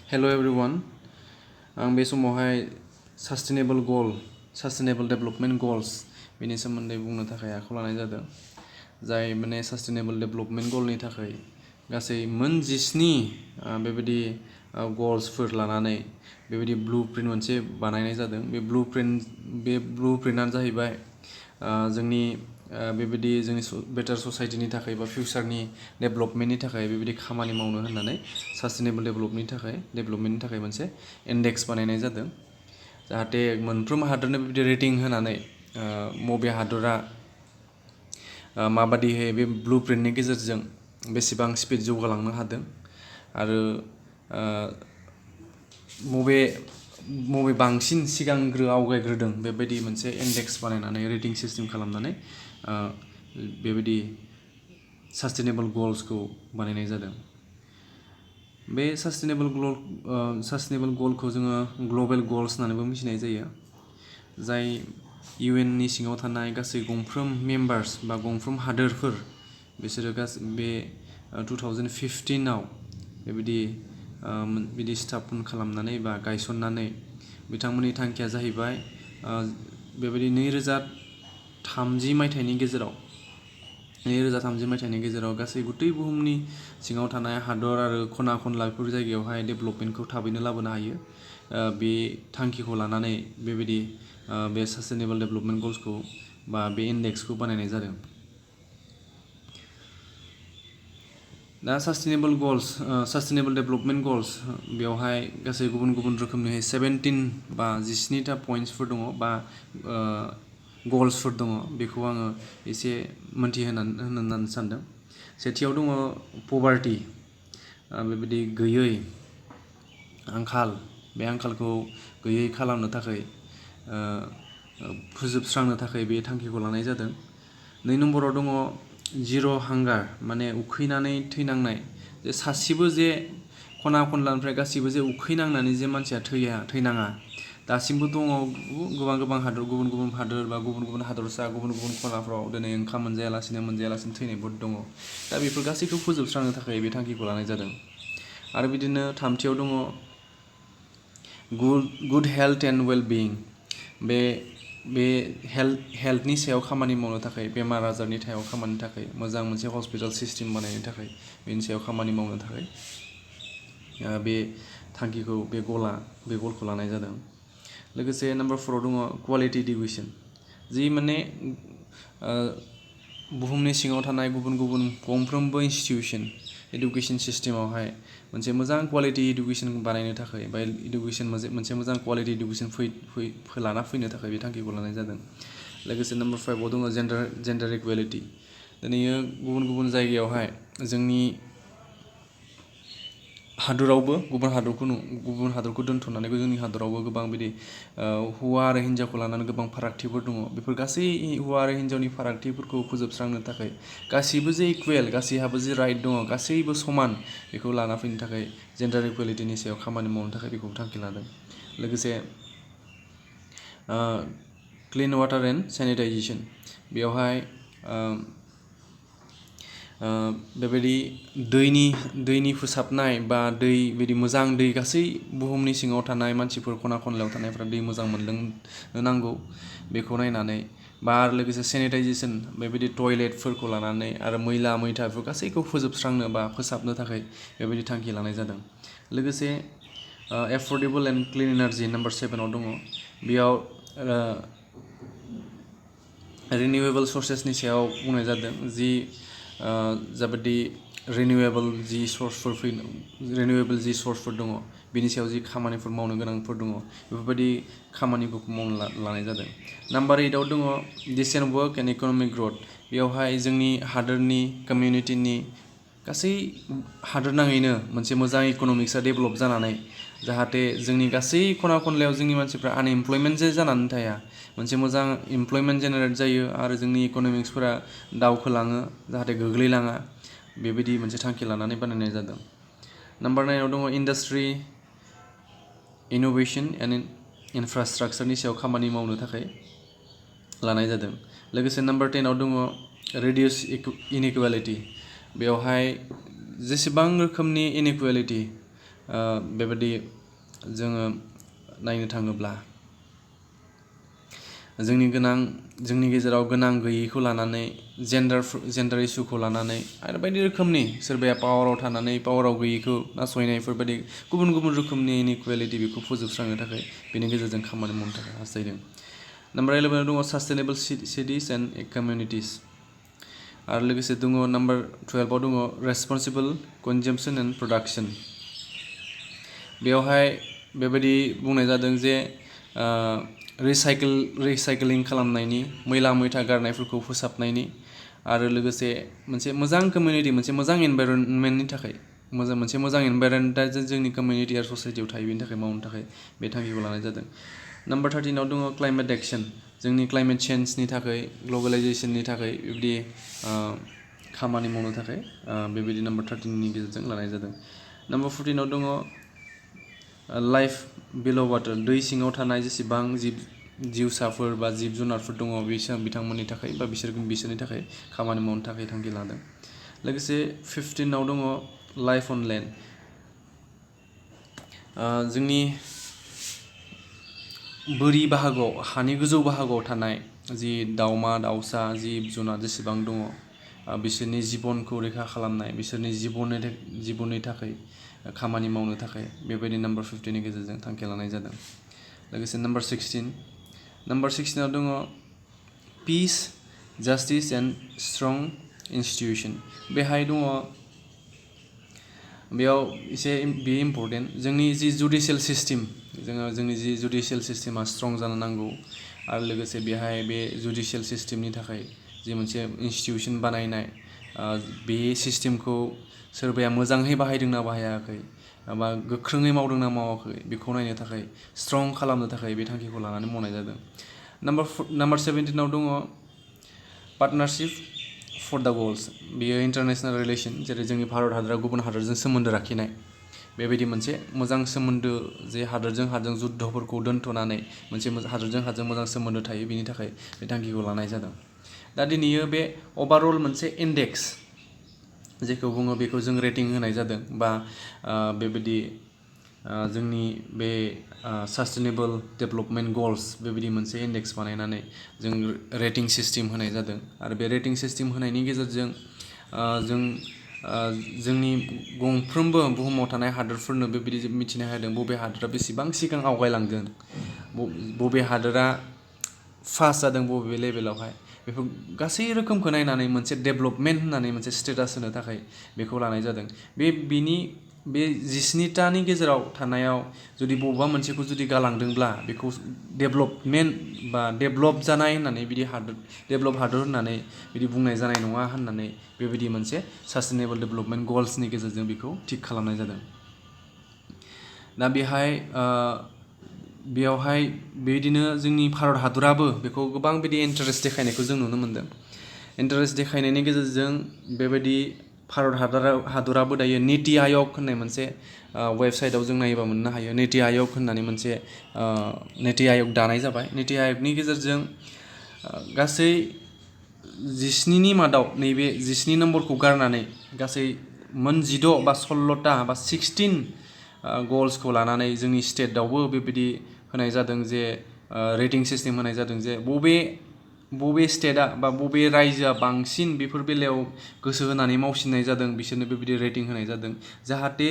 हेल' everyone आं बे समावहाय सास्टेनेबल डेभेलपमेन्ट गल्स बेनि सोमोन्दै बुंनो थाखाय आखायाव लानाय जादों जाय माने सास्टेनेबल डेभेलपमेन्ट गलनि थाखाय गासै मोन 17 बेबायदि गल्सफोर लानानै बेबायदि ब्लुप्रिन्ट मोनसे बानायनाय जादों बे ब्लुप्रिन्टआनो जाहैबाय जोंनि बेबायदि जोंनि बेटार ससाइटिनि थाखाय बा फिउचारनि डेभेलपमेन्टनि थाखाय बेबायदि खामानि मावनो होननानै सास्टेनेबल डेभेलपमेन्टनि थाखाय मोनसे इन्डेक्स बानायनाय जादों जाहाथे मोनफ्रोम हादरनो बेबायदि रेटिं होनानै बबे हादरा माबादिहाय बे ब्लुप्रिन्टनि गेजेरजों बेसेबां स्पिड जौगालांनो हादों आरो बबे बांसिन सिगांग्रो आवगायग्रोदों बेबायदि मोनसे इन्डेक्स बानायनानै रेटिं सिस्टेम खालामनानै बेबायदि सास्टेनेबल गल्सखौ बानायनाय जादों बे सास्टेनेबल गलखौ जोङो ग्लबेल गल्स होननानैबो मिथिनाय जायो जाय UN नि सिङाव थानाय गासै गंफ्रोम मेम्बार्स बा गंफ्रोम हादोरफोर बिसोरो बे 2015आव बिदि स्थापन खालामनानै बा गायसननानै बिथांमोननि थांखिया जाहैबाय बेबायदि 2030 मायथाइनि गेजेराव गासै गुबै बुहुमनि सिङाव थानाय हादर आरो खना खनलाफोर जायगायावहाय डेभेलपमेन्टखौ थाबैनो लाबोनो हायो बे थांखिखौ लानानै बेबायदि बे सास्टेनेबल डेभेलपमेन्ट गल्सखौ बा बे इन्डेक्सखौ बानायनाय जादों दा सास्टेनेबल डेभेलपमेन्ट गल्स बेवहाय गासै गुबुन गुबुन रोखोमनि 17 बा 17टा पइन्ट्सफोर दङ बा गल्सफोर दङ बेखौ आङो एसे होननानै सानदों सेथियाव दङ पभार्टी बेबायदि गैयै आंखाल बे आंखालखौ गैयै खालामनो थाखाय फोजोबस्रांनो थाखाय बे थांखिखौ लानाय जादों 2 नम्बराव दङ जिर' हांगार माने उखैनानै थैनांनाय जे सासेबो जे खना खनलानिफ्राय गासिबो जे उखैनांनानै जे मानसिया थैनाङा दासिमबो दङ गोबां हादर गुबुन गुबुन हादर बा गुबुन गुबुन हादरसा गुबुन गुबुन खनाफ्राव दिनै ओंखाम मोनजायालासिनो थैनायफोर दङ दा बेफोर गासैखौ फोजोबस्रांनो थाखाय बे थांखिखौ लानाय जादों आरो बिदिनो थामथियाव दङ गुड हेल्थ एन्ड वेल बिइं बे हेल्थनि सायाव खामानि मावनो थाखाय बेमार आजारनि सायाव खामानि थाखाय मोजां मोनसे हस्पिटाल सिस्टेम बानायनो थाखाय बेनि सायाव खामानि मावनो थाखाय बे थांखिखौ बे गलखौ लानाय जादों लोगोसे नम्बर 4आव दङ क्वालिटि इडुकेसन जि माने बुहुमनि सिङाव थानाय गुबुन गुबुन गंफ्रोमबो इडुकेसन सिस्टेमावहाय मोनसे मोजां क्वालिटि इडुकेसन बानायनो थाखाय बा मोनसे मोजां क्वालिटि इडुकेसन लाना फैनो थाखाय बे थांखिखौ लानाय जादों लोगोसे नम्बर 5आव दङ जेन्डार इकुवेलिटि दिनै गुबुन गुबुन जायगायावहाय जोंनि हादरावबो गुबुन हादरखौ दोनथ'नानै जोंनि हादरावबो गोबां बिदि हौवा आरो हिन्जावखौ लानानै गोबां फारागथिफोर दङ बेफोर गासै हौवा आरो हिन्जावनि फारागथिफोरखौ फोजोबस्रांनो थाखाय गासैबो जे इकुवेल गासैहाबो जे राइट दङ गासैबो समान बेखौ लाना फैनो थाखाय जेन्डार इकुवेलिटिनि सायाव खामानि मावनो थाखाय बेखौ थांखि लादों लोगोसे क्लिन वाटार एन्ड सेनिटाइजेसन बेवहाय बेबायदि दैनि फोसाबनाय बा बिदि मोजां दै गासै बुहुमनि सिङाव थानाय मानसिफोर खना खनलायाव थानायफ्रा दै मोजां मोनलोंनो नांगौ बेखौ नायनानै बा आरो लोगोसे सेनिटाइजेसन बेबायदि टयलेटफोरखौ लानानै आरो मैला मैथाफोर गासैखौ फोजोबस्रांनो बा फोसाबनो थाखाय बेबायदि थांखि लानाय जादों लोगोसे affordable and clean energy number 7आव दङ बेयाव रिनिउएबल सर्सेसनि सायाव बुंनाय जादों जि जाबादि रिनिउएबल जि सर्सफोर दङ बिनि सायाव जि खामानिफोर मावनो गोनांफोर दङ बेफोरबायदि खामानिफोरखौ मावनो लानाय जादों नम्बर 8आव दङ decent work and economic growth बेवहाय जोंनि हादोरनि कमिउनिटिनि गासै हादोर नाङैनो मोनसे मोजां इक'नमिक्सआ डेभेलप जानानै जाहाथे जोंनि गासै खना खनलायाव जोंनि मानसिफ्रा आनएमप्लयमेन्ट जे जानानै थाया मोनसे मोजां इमप्लयमेन्ट जेनेरेट जायो आरो जोंनि इक'नमिक्सफोरा दावखोलाङो जाहाथे गोग्लैलाङा बेबायदि मोनसे थांखि लानानै बानायनाय जादों नम्बर 9आव दङ इन्डास्ट्रि इन'भेसन एन्ड इनफ्रास्ट्राक्चारनि सायाव खामानि मावनो थाखाय लानाय जादों लोगोसे नम्बर 10आव दङ रिडिउस इनइकुवेलिटि बेवहाय जेसेबां रोखोमनि इनइकुवेलिटि बेबायदि जोङो नायनो थाङोब्ला जोंनि गेजेराव गोनां गैयैखौ लानानै जेन्डार इस्युखौ लानानै आरो बायदि रोखोमनि सोरबाया पावाराव थानानै पावाराव गैयैखौ नासयनायफोर बायदि गुबुन गुबुन रोखोमनि इनइकुवेलिटि बेखौ फोजोबस्रांनो थाखाय बेनि गेजेरजों खामानि मावनो थाखाय हास्थायदों। नाम्बार 11 दङ सास्टेनेबल सिटिस एन्ड कमिउनिटिस। आरो लोगोसे दङ नाम्बार 12 दङ रेसपन्सिबल कनजाम्पसन एन्ड प्रडाक्सन। बेवहाय बेबायदि बुंनाय जादों जे रिसाइक्लिं खालामनायनि, मैला मैथा गारनायफोरखौ फोसाबनायनि, आरो लोगोसे मोनसे मोजां कमिउनिटि, मोनसे मोजां एनभाइरनमेन्टनि थाखाय मोनसे मोजां एनभाइरनमेन्टआ जोंनि कमिउनिटि आरो ससाइटियाव थायो बेनि थाखाय मावनो थाखाय बे थांखिखौ लानाय जादों। नाम्बार 13 दङ क्लाइमेट एक्सन। जोंनि क्लाइमेट चेन्जनि थाखाय, ग्लबेलाइजेसननि थाखाय बेबायदि खामानि मावनो थाखाय बेबायदि नाम्बार 13नि गेजेरजों लानाय जादों। नाम्बार 14 दङ लाइफ बिल' वाटार। दै सिङाव थानाय जेसेबां जिउसाफोर बा जिब जुनारफोर दङ बिथांमोननि थाखाय बा बिसोरनि थाखाय खामानि मावनो थाखाय थांखि लादों। लोगोसे 15 दङ लाइफ अन लेन्ड। जोंनि बोरि बाहागोआव, हानि गोजौ बाहागोआव थानाय जि दाउमा दाउसा, जिब जुनार जेसेबां दङ बिसोरनि जिबनखौ रैखा खालामनाय, बिसोरनि जिबननि थाखाय खामानि मावनो थाखाय बेबायदि नाम्बार 15नि गेजेरजों थांखि लानाय जादों। लोगोसे नाम्बार 16 दङ पिस, जास्टिस एन्ड स्ट्रं इन्स्टिटिउसन। बेहाय दङ, बेयाव बेयो इम्परटेन्ट, जोंनि जि जुडिसियेल सिस्टेम, जोंनि जि जुडिसियेल सिस्टेमा स्ट्रं जानो नांगौ। आरो लोगोसे बेहाय बे जुडिसियेल सिस्टेमनि थाखाय जि मोनसे इन्स्टिटिउसन बानायनाय, बे सिस्टेमखौ सोरबाया मोजाङै बाहायदोंना बाहायाखै बा गोख्रोङै मावदोंना मावाखै बेखौ नायनो थाखाय, स्ट्रं खालामनो थाखाय बे थांखिखौ लानानै मावनाय जादों। नाम्बार 17 दङ पार्टनारशिप फर द गल्स। बेयो इन्टारनेसनेल रिलेसन, जेरै जोंनि भारत हादरा गुबुन हादरजों सोमोन्दो लाखिनाय, बेबायदि मोनसे मोजां सोमोन्दो, जे हादरजों हादर जुद्धफोरखौ दोन्थ'नानै मोनसे हादरजों हादर मोजां सोमोन्दो थायो, बेनि थाखाय बे थांखिखौ लानाय जादों। दा दिनैयो बे अभारअल मोनसे इन्डेक्स जेखौ बुङो बेखौ जों रेटिं होनाय जादों, बा बेबायदि जोंनि बे सास्टेनेबल डेभेलपमेन्ट गल्स बेबायदि मोनसे इन्डेक्स बानायनानै जों रेटिं सिस्टेम होनाय जादों। आरो बे रेटिं सिस्टेम होनायनि गेजेरजों जों जोंनि गंफ्रोमबो बुहुमाव थानाय हादोरफोरनो बेबायदि मिथिनो होदों बबे हादोरा बेसेबां सिगां आवगायलांदों, बबे हादोरा फार्स्ट जादों बबे लेभेलावहाय, बेफोर गासै रोखोमखौ नायनानै मोनसे डेभेलपमेन्ट होननानै मोनसे स्टेटास होनो थाखाय बेखौ लानाय जादों। बे 19टानि गेजेराव थानायाव जुदि बबेबा मोनसेखौ जुदि गालांदोंब्ला बेखौ डेभेलपमेन्ट बा डेभेलप जानाय होननानै बिदि डेभेलप हादर होननानै बिदि बुंनाय जानाय नङा होननानै बेबायदि मोनसे सास्टेनेबल डेभेलपमेन्ट गल्सनि गेजेरजों बेखौ थिक खालामनाय जादों। दा बेयावहाय बेबायदिनो जोंनि भारत हादराबो बेखौ गोबां बिदि इन्टारेस्ट देखायनायखौ जों नुनो मोनदों। इन्टारेस्ट देखायनायनि गेजेरजों बेबायदि भारत हादराबो दायो निति आयग होननाय मोनसे वेबसाइटआव जों नायोबा मोननो हायो। निति आयग होननानै मोनसे निति आयग दानाय जाबाय। निति आयगनि गेजेरजों गासै 19नि मादाव नैबे 19 नम्बरखौ गारनानै गासै मोन 16 बा 16टा बा 16 गल्सखौ लानानै जोंनि स्टेटआवबो बेबायदि होनाय जादों जे रेटिं सिस्टेम होनाय जादों जे बबे स्टेटआ बा बबे रायजोआ बांसिन बेफोर बेलायाव गोसो होनानै मावसिननाय जादों बिसोरनो बेबायदि रेटिं होनाय जादों, जाहाथे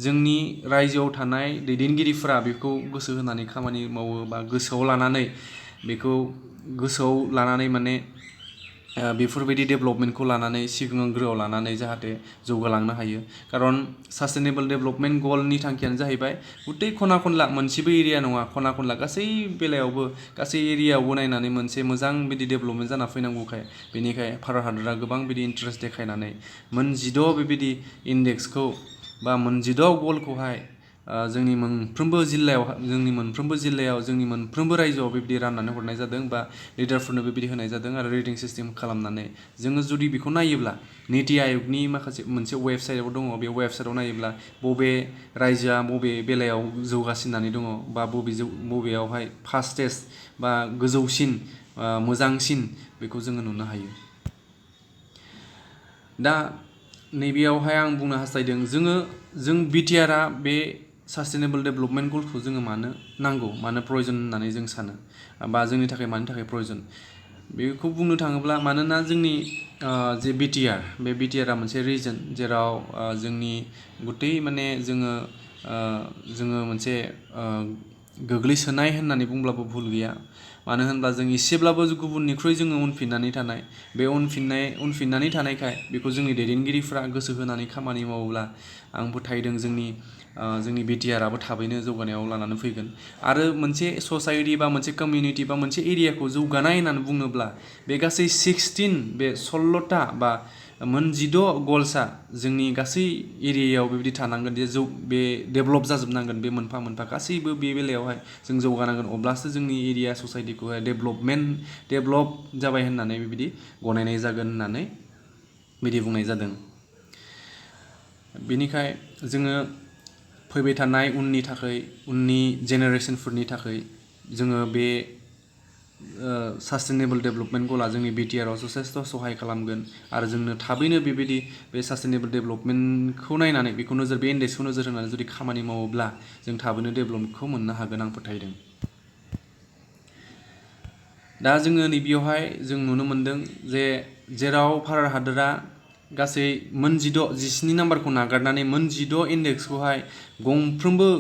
जोंनि रायजोआव थानाय दैदेनगिरिफोरा बेखौ गोसो होनानै खामानि मावो बा गोसोआव लानानै माने बेफोरबायदि डेभेलपमेन्टखौ लानानै सिगांग्रोआव लानानै जाहाथे जौगालांनो हायो। खारन सास्टेनेबल डेभेलपमेन्ट गलनि थांखियानो जाहैबाय गथै खना खनला, मोनसेबो एरिया नङा, खना खनला गासै बेलायावबो गासै एरियायावबो नायनानै मोनसे मोजां बिदि डेभेलपमेन्ट जाना फैनांगौखाय बेनिखाय भारत हादरा गोबां बिदि इन्टारेस्ट देखायनानै मोन 16 बेबायदि इन्डेक्सखौ बा मोन 16 गलखौहाय जोंनि मोनफ्रोमबो जिल्लायाव, जोंनि मोनफ्रोमबो रायजोआव बेबायदि राननानै हरनाय जादों बा लिडारफोरनो बेबायदि होनाय जादों। आरो रेटिं सिस्टेम खालामनानै जोङो जुदि बेखौ नायोब्ला निति आयगनि मोनसे वेबसाइटआव दङ, बे वेबसाइटआव नायोब्ला बबे रायजोआ बबे बेलायाव जौगासिननानै दङ बा बबेयावहाय फास्टेस्ट बा गोजौसिन मोजांसिन बेखौ जोङो नुनो हायो। दा नैबेयावहाय आं बुंनो हास्थायदों जों बिटिआरआ बे सास्टेनेबल डेभेलपमेन्ट गलखौ जोङो मानो नांगौ मानो प्रयजन होननानै जों सानो बा जोंनि थाखाय मानि थाखाय प्रयजन बेखौ बुंनो थाङोब्ला मानोना जोंनि जे बे बिटिआरआ मोनसे रिजन जेराव जोंनि गुतै माने जोङो मोनसे गोग्लैसोनाय होननानै बुंब्लाबो भुल गैया मानो होनब्ला जों एसेब्लाबो गुबुननिख्रुइ जोङो उनफिननानै थानाय बे उनफिननानै थानायखाय बेखौ जोंनि दैदेनगिरिफ्रा गोसो होनानै खामानि मावोब्ला आं फोथायदों जोंनि बिटिआरआबो थाबैनो जौगानायाव लानानै फैगोन आरो मोनसे ससाइटि बा मोनसे कमिउनिटि बा मोनसे एरियाखौ जौगानाय होननानै बुङोब्ला बे गासै 16टा बा 16 गल्सआ जोंनि गासै एरियायाव बेबायदि थानांगोन जे बे डेभेलप जाजोबनांगोन बे मोनफा मोनफा गासैबो बे बेलायावहाय जों जौगानांगोन अब्लासो जोंनि एरिया ससाइटिखौहाय डेभेलप जाबाय होननानै बेबायदि गनायनाय जागोन होननानै बिदि बुंनाय जादों। बेनिखाय जोङो फैबाय थानाय उननि जेनेरेसनफोरनि थाखाय जोङो बे सास्टेनेबल डेभेलपमेन्ट गला जोंनि बिटिआरआव जथेस्थ' सहाय खालामगोन आरो जोंनो थाबैनो बेबायदि बे सास्टेनेबल डेभेलपमेन्टखौ नायनानै बेखौ बे इन्डेक्सखौ नोजोर होनानै जुदि खामानि मावोब्ला जों थाबैनो डेभेलपमेन्टखौ मोननो हागोन आं फोथायदों। दा जोङो नैबेयावहाय जों नुनो मोनदों जे जेराव भारत हादरा गासै 17 नाम्बारखौ नागारनानै 16 इन्डेक्सखौहाय गंफ्रोमबो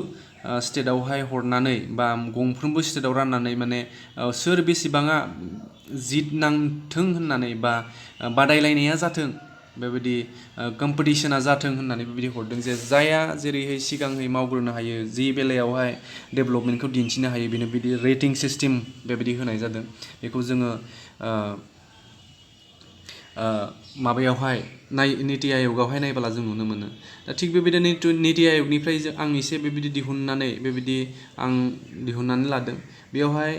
स्टेटआवहाय हरनानै बा गंफ्रोमबो स्टेटआव राननानै माने सोर बेसेबाङा जित नांथों होननानै बा बादायलायनाया जाथों बेबायदि कम्पिटिशना जाथों होननानै बेबायदि हरदों जे जायहा जेरैहाय सिगाङै मावग्रोनो हायो जि बेलायावहाय डेभेलपमेन्टखौ दिन्थिनो हायो बेनो बिदि रेटिं सिस्टेम बेबायदि होनाय जादों बेखौ जोङो माबायावहाय निति आय'गावहाय नायबोला जों नुनो मोनो। दा थिग बेबायदिनो निति आय'गनिफ्राय आं एसे बेबायदि आं दिहुननानै लादों बेयावहाय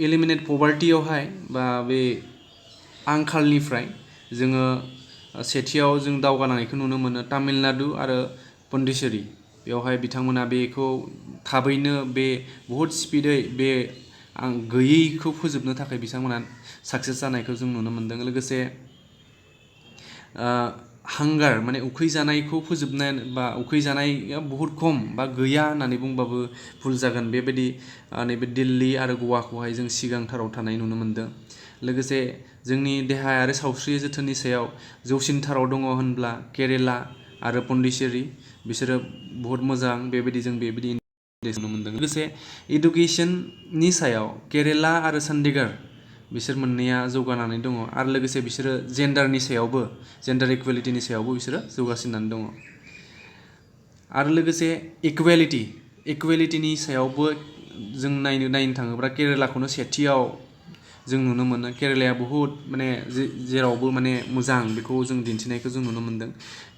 एलिमिनेट पभार्टियावहाय बा बे आंखालनिफ्राय जोङो सेथियाव जों दावगानायखौ नुनो मोनो तामिलनाडु आरो पन्डिचेरि बेवहाय बिथांमोना बेखौ थाबैनो बे बहुद स्पिडै बे गैयैखौ फोजोबनो थाखाय बिथांमोना साक्सेस जानायखौ जों नुनो मोनदों। लोगोसे हांगार माने उखैजानायखौ फोजोबनाय बा उखैजानाया बहुद खम बा गैया होननानै बुंबाबो भुल जागोन बेबायदि नैबे दिल्ली आरो गवाखौहाय जों सिगांथाराव थानाय नुनो मोनदों। लोगोसे जोंनि देहायारि सावस्रि जोथोननि सायाव जौसिनथाराव दङ होनब्ला केरेला आरो पन्डिचेरि बिसोरो बहुत मोजां बेबायदि नुनो मोनदों। लोगोसे इडुकेसननि सायाव केरेला आरो चन्डीगढ़ बिसोर मोननैया जौगानानै दङ आरो लोगोसे बिसोरो जेन्डार इकुवेलिटिनि सायावबो बिसोरो जौगासिननानै दङ आरो लोगोसे इकुवेलिटिनि सायावबो जों नायनो थाङोब्ला केरेलाखौनो सेथियाव जों नुनो मोनो। केरेलाया बहुद माने जेरावबो माने मोजां बेखौ जों दिन्थिनायखौ जों नुनो मोनदों।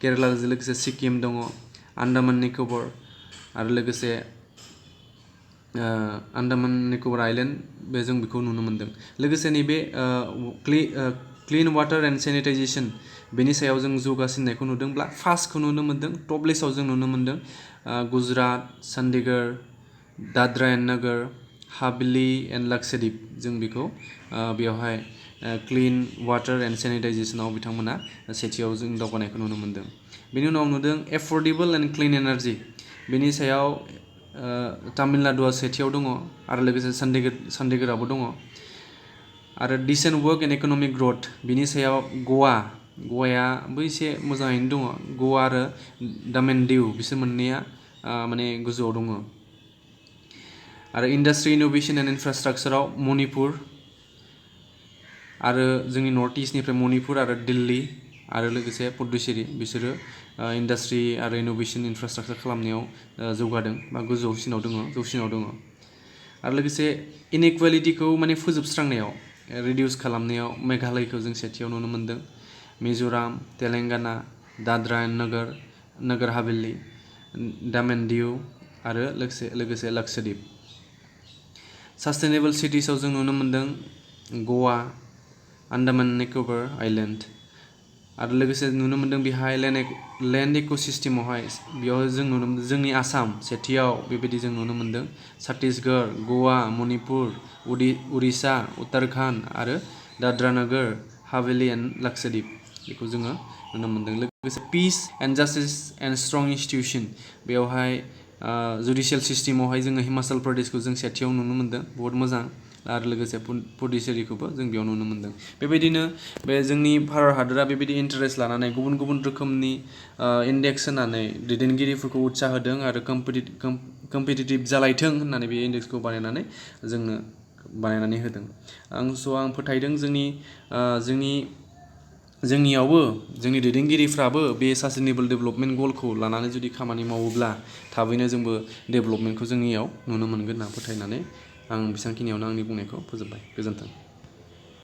केरेलाजों लोगोसे सिक्किम दङ आन्दामान निकबार आरो लोगोसे आन्दामान निकबार आइलेण्ड बे जों बेखौ नुनो मोनदों। लोगोसे नैबे क्लिन वाटार एन्ड सेनिटाइजेसन बेनि सायाव जों जौगासिननायखौ नुदोंब्ला फार्स्टखौ नुनो मोनदों टप लिस्टआव जों नुनो मोनदों गुजरात चन्डीगढ़ दाद्रा एन्ड नगर हावेली एन्ड लक्षद्वीप जों बेखौ बेवहाय क्लिन वाटार एन्ड सेनिटाइजेसनाव बिथांमोना सेथियाव जों दावगानायखौ नुनो मोनदों। बेनि उनाव नुदों एफर्डेबल एन्ड क्लिन एनार्जि बेनि सायाव तामिलनाडुआ सेथियाव दङ आरो लोगोसे चन्डीगढ़आबो दङ आरो decent work and economic growth बिनि सायाव गवायाबो एसे मोजाङैनो दङ। गवा आरो दामेन दिउ बिसोर मोननैया माने गोजौआव दङ आरो इन्डास्ट्रि इन'भेसन एन्ड इनफ्रास्ट्राक्चाराव मणिपुर आरो जोंनि नर्थ इस्टनिफ्राय मणिपुर आरो दिल्ली आरो लोगोसे पुडुचेरी बिसोरो इन्डास्ट्रि आरो इन'भेसन इनफ्रास्ट्राक्चार खालामनायाव जौगादों बा जौसिनाव दङ आरो लोगोसे इनइकुवेलिटिखौ माने फोजोबस्रांनायाव रिडिउस खालामनायाव मेघालयखौ जों सेथियाव नुनो मोनदों। मिज'राम तेलेंगाना दाद्रा एन्ड नगर हावेली दामेन दिउ आरो लोगोसे लक्षद्वीप सास्टेनेबल सिटिसआव जों नुनो मोनदों गवा आन्दामान निकबार आइलेण्ड आरो लोगोसे नुनो मोनदों बेहाय लेन्ड इक'सिस्टेमावहाय बेयाव जों नुनो मोनदों जोंनि आसाम सेथियाव बेबायदि जों नुनो मोनदों छत्तीसगढ़ गवा मणिपुर उड़िसा उत्तराखन्ड आरो दाद्रा नगर हावेली एन्ड लक्षद्वीप बेखौ जोङो नुनो मोन्दों। लोगोसे पिस and justice and strong institution बेयावहाय जुडिसियेल सिस्टेमावहाय जोङो हिमाचल प्रदेशखौ जों सेथियाव नुनो मोन्दों, बहुत मोजां। आरो लोगोसे पुडुचेरीखौबो जों बेयाव नुनो मोन्दों। बेबायदिनो बे जोंनि भारत हादरा बेबायदि इन्टारेस्ट लानानै गुबुन गुबुन रोखोमनि इन्डेक्स होनानै दैदेनगिरिफोरखौ उत्साह होदों आरो कम्पिटिटिभ जालायथों होननानै बे इन्डेक्सखौ बानायनानै जोंनो बानायनानै होदों। आं फोथायदों जोंनियावबो जोंनि दैदेनगिरिफ्राबो बे सास्टेनेबल डेभेलपमेन्ट गलखौ लानानै जुदि खामानि मावोब्ला थाबैनो जोंबो डेभेलपमेन्टखौ जोंनियाव नुनो मोनगोन होनना फोथायनानै आं बेसांखिनियावनो आंनि बुंनायखौ फोजोबबाय। गोजोन्थों।